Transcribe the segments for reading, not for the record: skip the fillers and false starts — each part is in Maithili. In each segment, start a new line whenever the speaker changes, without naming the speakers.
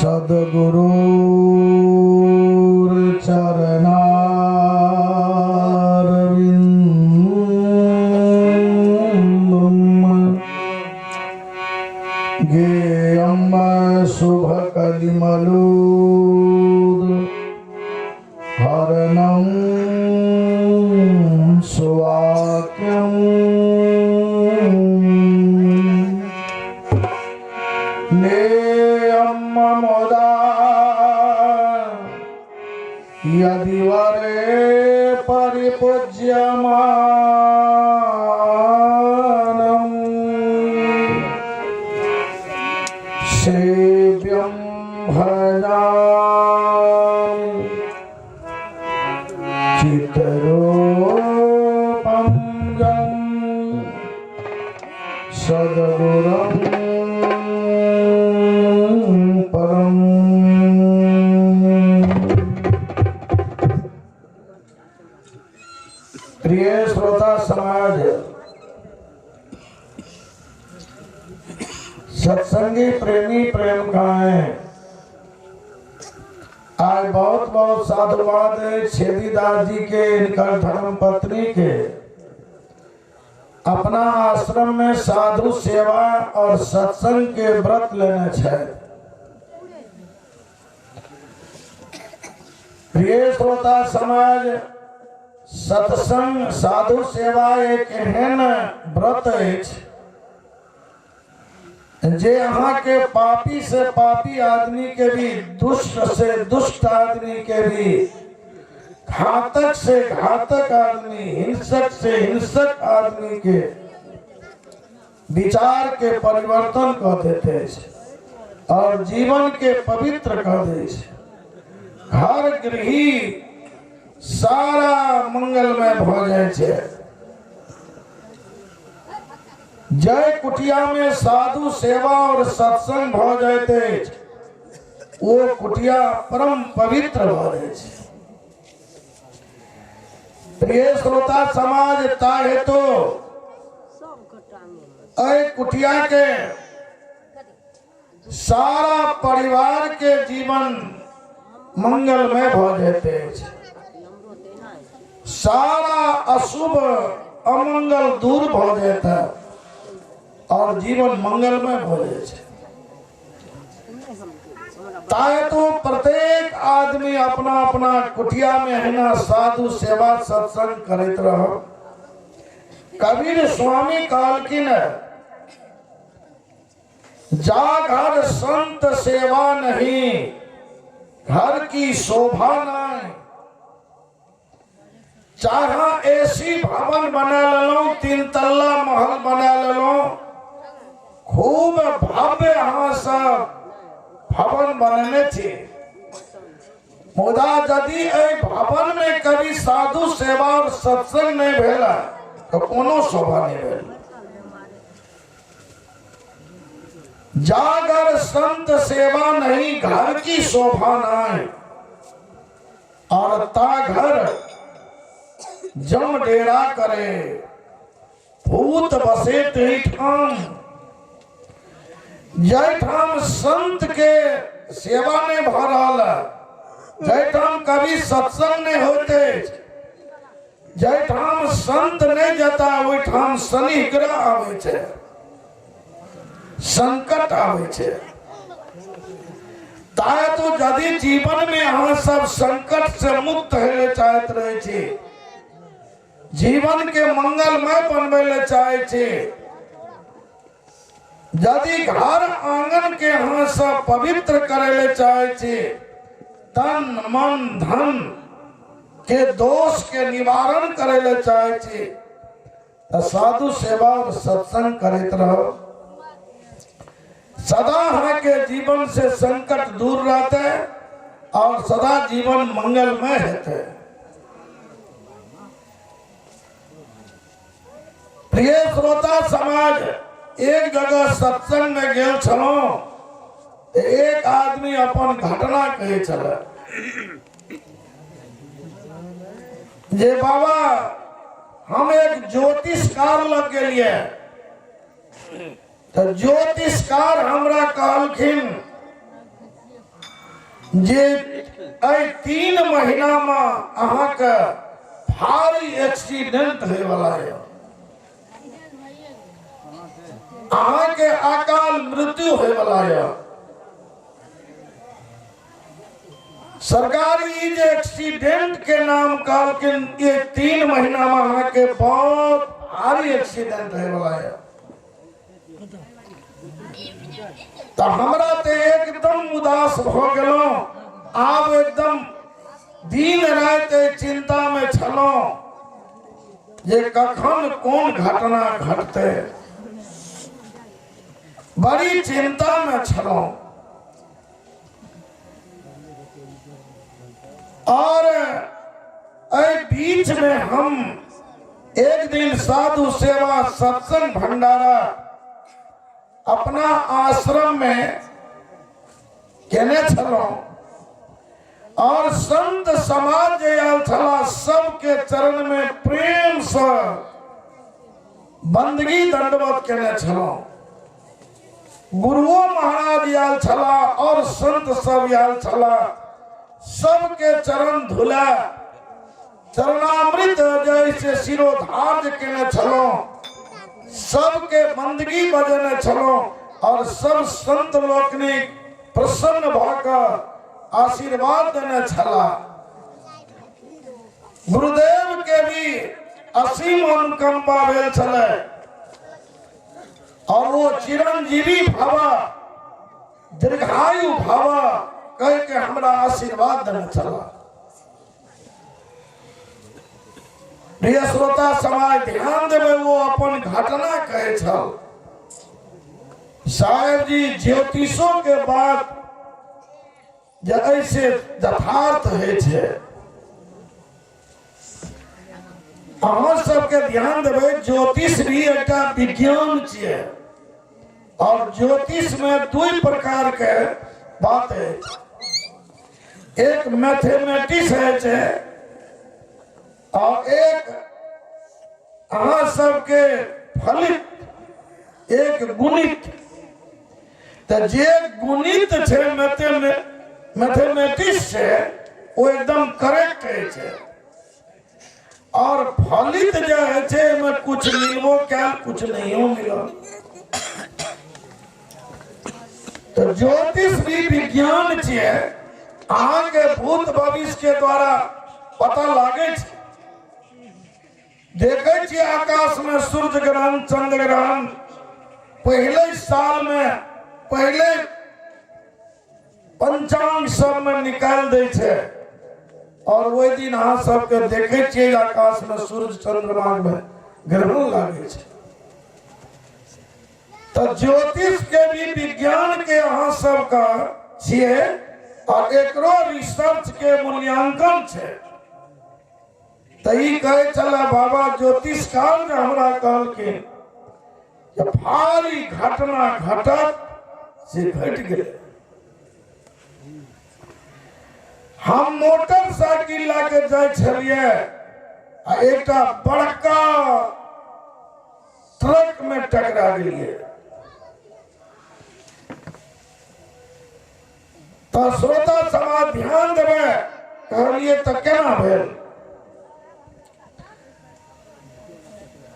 सदगुरु चरणारविन्दं गेयं शुभकलिमलूद हरणं सुवाक्यम् नेयं ममुदा यदि वरे परिपूज्यमानम् सेव्यं भजामि चितरूपं गं सद्गुरुं परम्। प्रिय श्रोता समाज, सत्संगी प्रेमी प्रेमकाएं, आज बहुत बहुत साधुवाद छेदीदास जी के, इनकर धर्म पत्नी के अपना आश्रम में साधु सेवा और सत्संग के व्रत लेने छे। प्रिय श्रोता समाज, सत्संग साधु सेवा एक एहन व्रत अछि जे अहाँ के पापी से पापी आदमी के भी, दुष्ट से दुष्ट आदमी के भी, घातक से घातक आदमी, हिंसक से हिंसक आदमी के विचार के परिवर्तन कर देते अछि और जीवन के पवित्र कर दै छै। घर गृही सारा मंगलमय भऽ जाइ छै। जय कुटिया में साधु सेवा और सत्संग भऽ जाइत अछि, ओ कुटिया परम पवित्र भऽ जाइ छै। प्रिय श्रोता समाज, ता हेतु एहि कुटिया के सारा परिवार के जीवन मंगलमय भऽ जाइत अछि, सारा अशुभ अमंगल दूर भऽ जाइत है और जीवन मंगलमय भऽ जाइ छै। ताहि तो प्रत्येक आदमी अपना अपना कुटिया में एहिना साधु सेवा सत्संग करैत रह। कबीर स्वामी कहलखिन, जा घर संत सेवा नहीं, घर की शोभा नहीं। चाहा एसी भवन बना लेलहुँ, तीन तल्ला महल बना लेलहुँ, खूब भव्य अहाँ सब भवन बनेने छी, मुदा यदि एहि भवन में कभी साधु सेवा और सत्संग नहीं भेल तो कोनो शोभा नहीं भेल। जागर संत सेवा नहीं, घर की शोभा नहीं, और ता घर जम डेरा करे, भूत बसे तही ठाम। जाहिठाम संत के सेवा नहीं भऽ रहल है, जाहिठाम कभी सत्संग नहीं होते, जाहिठाम संत नहि जेता, ओहिठाम शनि ग्रह आबै छै, संकट आबै छै। ताहि तो यदि जीवन में अहाँ सब संकट से मुक्त होय लए चाहैत रहै छी, जीवन के मंगलमय बनबै लए चाहै छी, यदि घर आंगन के अहाँ सब पवित्र करै लए चाहै छी, तन मन धन के दोष के निवारण करै लए चाहै छी, तऽ साधु सेवा और सत्संग करैत रहो। सदा अहाँके जीवन से संकट दूर रहते और सदा जीवन मंगलमय हेतै। प्रिय श्रोता समाज, एक जगह सत्संग में गेल छलहुँ, एक आदमी अपन घटना कहै छलै जे बाबा, हम एक ज्योतिषकार लग गेलियै तऽ ज्योतिषकार हमरा कहलखिन जे एहि 3 महीनामे अहाँके भारी एक्सीडेंट होयवला यऽ, अहाँके अकाल मृत्यु होयवला यऽ। सरकार ई जे एक्सीडेंट के नाम कहलखिन, ये 3 महीना में अहाँके बहुत भारी एक्सीडेंट होयवला यऽ। तऽ हमरा तऽ एकदम उदास भऽ गेलहुँ, आब एकदम दिन राति एहि चिंता में छलहुँ जे कखन कोन घटना घटतै, बड़ी चिंता में छलहुँ। और एहि बीच में हम एक दिन साधु सेवा सत्संग भंडारा अपना आश्रम में केने छलहुँ और संत समाज जे आयल छला सबके चरण में प्रेम से बंदगी दंडवत केने छलहुँ। गुरुओ महाराज आयल छला और संत सब आयल छला, सबके चरण धुला चरणामृत जैसे शिरोधार्य केने छलहुँ, सबके बंदगी बजेने छलहुँ और सब संत लोकनिक प्रसन्न भऽ कऽ आशीर्वाद देने छला। गुरुदेव के भी असीम अनुकंपा भेल छलै और वो चिरंजीवी भव दीर्घायु भव कह के हमरा आशीर्वाद देने छला। प्रिय श्रोता समाज ध्यान देबै, वो अपन घटना कहै छल। साहेब जी ज्योतिषो के बात जे ऐसे यथार्थ होइ छै, अहाँ सबके ध्यान देबै, ज्योतिष भी एकटा विज्ञान छियै और ज्योतिष में दू प्रकार के बात है। एक मैथमेटिक्स है छै और एक अहाँ सबके फलित, एक गुणित। तऽ जे गुणित छै मैथमेटिक्स छै ओ एकदम करेक्ट होइ छै और फलित जे होइ छै ओहिमे कुछ मिलबो कयल कुछ नहियो मिलल। तऽ ज्योतिष भी विज्ञान छियै, अहाँके भूत भविष्य के द्वारा पता लागै छै। देखै छियै आकाश में सूर्य ग्रहण चंद्र ग्रहण पहले साल में पहले पंचांग सब में निकाल दै छै और ओहि दिन अहाँ सबके देखै छियै आकाश में सूर्य चंद्रमा में ग्रहण लागै छै। तऽ ज्योतिष के भी विज्ञान के अहाँ सबके छियै और एकरो रिसर्च के मूल्यांकन छै। तऽ ई कहै छलै बाबा ज्योतिषकार जे हमरा कहलखिन जे भारी घटना घटत से घटि गेलै। हम मोटरसाइकिल लए के जाइ छलियै आ एकटा बड़का ट्रक में टकरा गेलियै। तऽ श्रोता समाज ध्यान देबै, कहलियै तऽ केना भेल?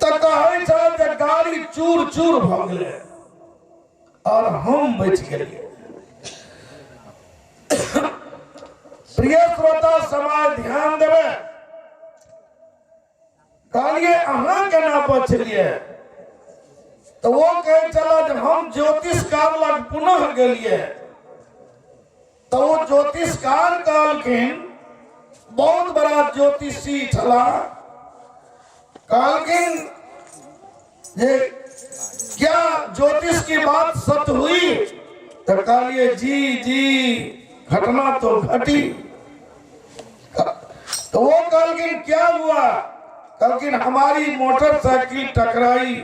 तऽ कहै छल जे गाड़ी चूर चूर भऽ गेलै और हम बचि गेलियै। प्रिय श्रोता समाज ध्यान देबै, कहलियै अहाँ केना बचलियै? तऽ ओ कहै छला जे हम ज्योतिषकार लग पुनः गेलियै तऽ ओ ज्योतिषकार कहलखिन, बहुत बड़ा ज्योतिषी छला, कहलखिन जे क्या ज्योतिष की बात सत्य हुई? तऽ कहलियै जी जी घटना तो घटी। तो वो कहलखिन क्या हुआ? कहलखिन हमारी मोटरसाइकिल टकराई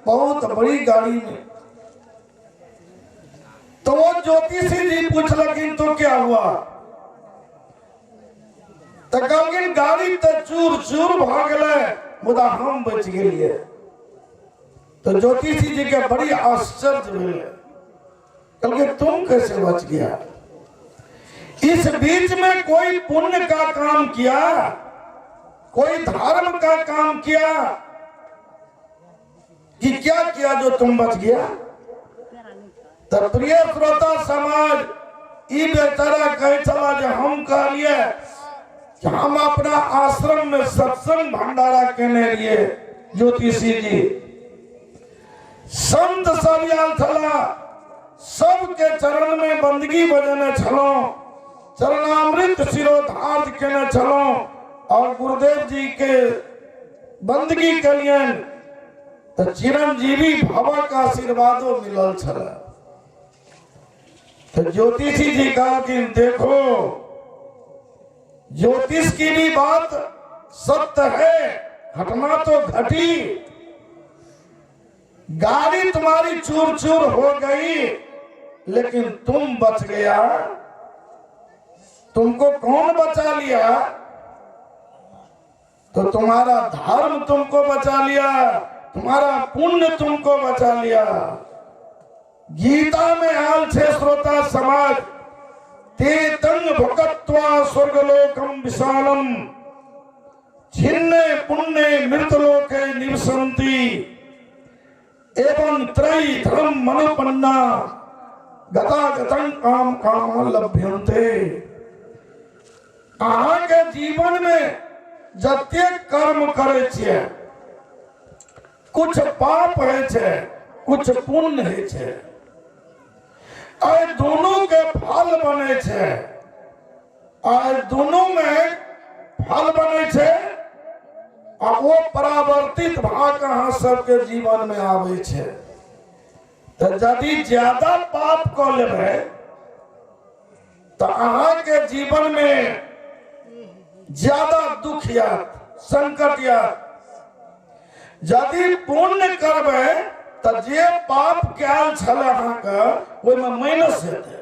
बहुत बड़ी गाड़ी में। तो वो ज्योतिषी जी पूछलखिन तो क्या हुआ? तो कहलखिन गाड़ी तो चूर चूर भऽ गेलै मुदा हम बचि गेलियै। तो ज्योतिषी जी के बड़ी आश्चर्य भेलै, कहलखिन तुम कैसे बच गया? ई इस बीच में कोई पुण्य का काम किया, कोई धर्म का काम किया कि क्या किया जो तुम बच गया? तो प्रिय श्रोता समाज, ई बेचारा कहे छला जे हम कहलिए कि हम अपना आश्रम में सत्संग भंडारा केने रहिए। ज्योतिषी जी, संत सब आयल छला, सबके चरण में बंदगी बजेने छलहुँ, चरणामृत शिरोधार्य केने छलहुँ और गुरुदेव जी के बंदगी केलियनि तऽ चिरंजीवी भवक आशीर्वादो मिलल छल। तो ज्योतिषी जी कहलखिन, देखो, ज्योतिष की भी बात सत्य है, घटना तो घटी, गाड़ी तुम्हारी चूर चूर हो गई, लेकिन तुम बच गया। तुमको कौन बचा लिया? तो तुम्हारा धर्म तुमको बचा लिया, तुम्हारा पुण्य तुमको बचा लिया। गीता में आयल छे श्रोता समाज, ते तंग भुक्त्वा स्वर्गलोकम विशालम छिन्ने पुण्य मृतलोके निवसंती एवं त्रयी धर्म मनुपन्ना गता गतं काम काम लभ्यन्ते। अहाँके जीवन में जतेक कर्म करै छियै, कुछ पाप होइ छै, कुछ पुण्य होइ छै। एहि दुनू के फल बनै छै। एहि दुनू में फल बनै छै आ ओ परावर्तित भऽ कऽ अहाँ सबके जीवन में आबै छै। तऽ यदि ज्यादा पाप कऽ लेबै तऽ अहाँके जीवन में ज्यादा दुख आयत, संकट आयत। यदि पुण्य करबै तऽ जे पाप कयल छल अहाँके, ओहिमे माइनस हेतै।